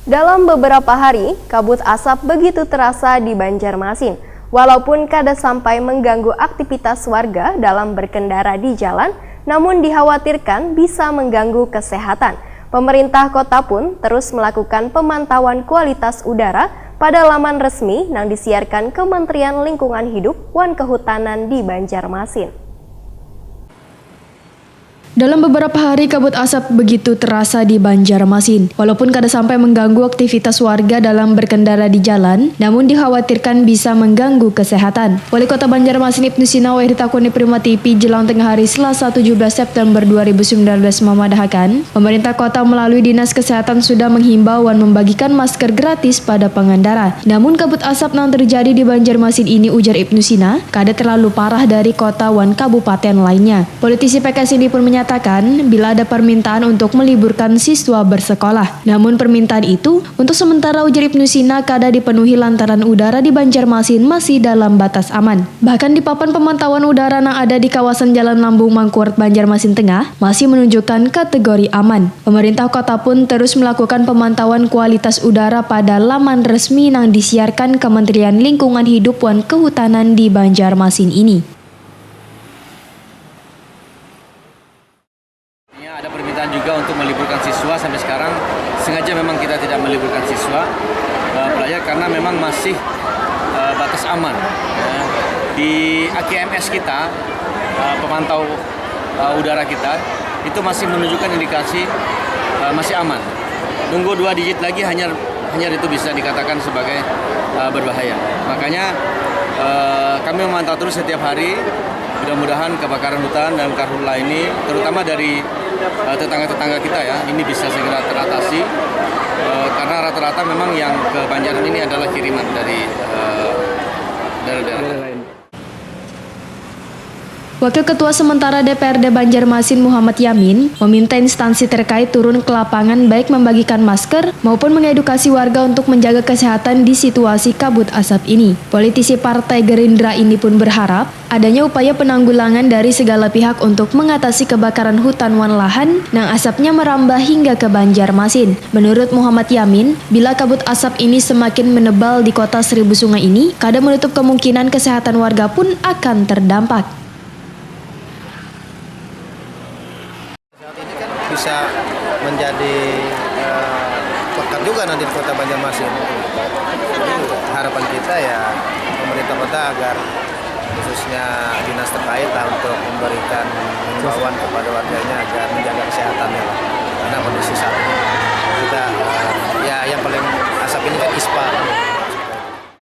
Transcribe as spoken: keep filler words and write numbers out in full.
Dalam beberapa hari, kabut asap begitu terasa di Banjarmasin. Walaupun kada sampai mengganggu aktivitas warga dalam berkendara di jalan, namun dikhawatirkan bisa mengganggu kesehatan. Pemerintah kota pun terus melakukan pemantauan kualitas udara pada laman resmi yang disiarkan Kementerian Lingkungan Hidup wan Kehutanan di Banjarmasin. Dalam beberapa hari, kabut asap begitu terasa di Banjarmasin. Walaupun kada sampai mengganggu aktivitas warga dalam berkendara di jalan, namun dikhawatirkan bisa mengganggu kesehatan. Wali Kota Banjarmasin Ibnu Sina wayah ditakuni Prima T V jelang tengah hari Selasa tujuh belas September dua ribu sembilan belas mamadahakan, pemerintah kota melalui Dinas Kesehatan sudah menghimbau wan membagikan masker gratis pada pengendara. Namun kabut asap nang terjadi di Banjarmasin ini, ujar Ibnu Sina, kada terlalu parah dari kota wan kabupaten lainnya. Politisi P K S ini pun menyatakan, bila ada permintaan untuk meliburkan siswa bersekolah. Namun permintaan itu, untuk sementara, ujar Ibnu Sina, kada dipenuhi lantaran udara di Banjarmasin masih dalam batas aman. Bahkan di papan pemantauan udara nang ada di kawasan Jalan Lambung Mangkurat, Banjarmasin Tengah, masih menunjukkan kategori aman. Pemerintah kota pun terus melakukan pemantauan kualitas udara pada laman resmi nang disiarkan Kementerian Lingkungan Hidup wan Kehutanan di Banjarmasin ini. Artinya ada permintaan juga untuk meliburkan siswa, sampai sekarang sengaja memang kita tidak meliburkan siswa, eh, pelajar karena memang masih, eh, batas aman. Ya. Di A Q M S kita, eh, pemantau, eh, udara kita itu masih menunjukkan indikasi, eh, masih aman. Nunggu dua digit lagi hanyar, hanyar itu bisa dikatakan sebagai, eh, berbahaya. Makanya, eh, kami memantau terus setiap hari. Mudah-mudahan kebakaran hutan dan karhutla ini, terutama dari, eh, tetangga-tetangga kita ya, ini bisa segera teratasi, eh, karena rata-rata memang yang ke Banjaran ini adalah kiriman dari, eh, daerah-daerah. Wakil Ketua Sementara D P R D Banjarmasin Muhammad Yamin meminta instansi terkait turun ke lapangan, baik membagikan masker maupun mengedukasi warga untuk menjaga kesehatan di situasi kabut asap ini. Politisi Partai Gerindra ini pun berharap adanya upaya penanggulangan dari segala pihak untuk mengatasi kebakaran hutan wan lahan nang asapnya merambah hingga ke Banjarmasin. Menurut Muhammad Yamin, bila kabut asap ini semakin menebal di kota Seribu Sungai ini, kada menutup kemungkinan kesehatan warga pun akan terdampak. Saat ini kan bisa menjadi, eh, pekat juga nanti di Kota Banjarmasin. Jadi harapan kita ya pemerintah kota agar khususnya dinas terkait lah untuk memberikan himbauan kepada warganya agar menjaga kesehatannya lah. Karena kondisi saat ini kita, eh,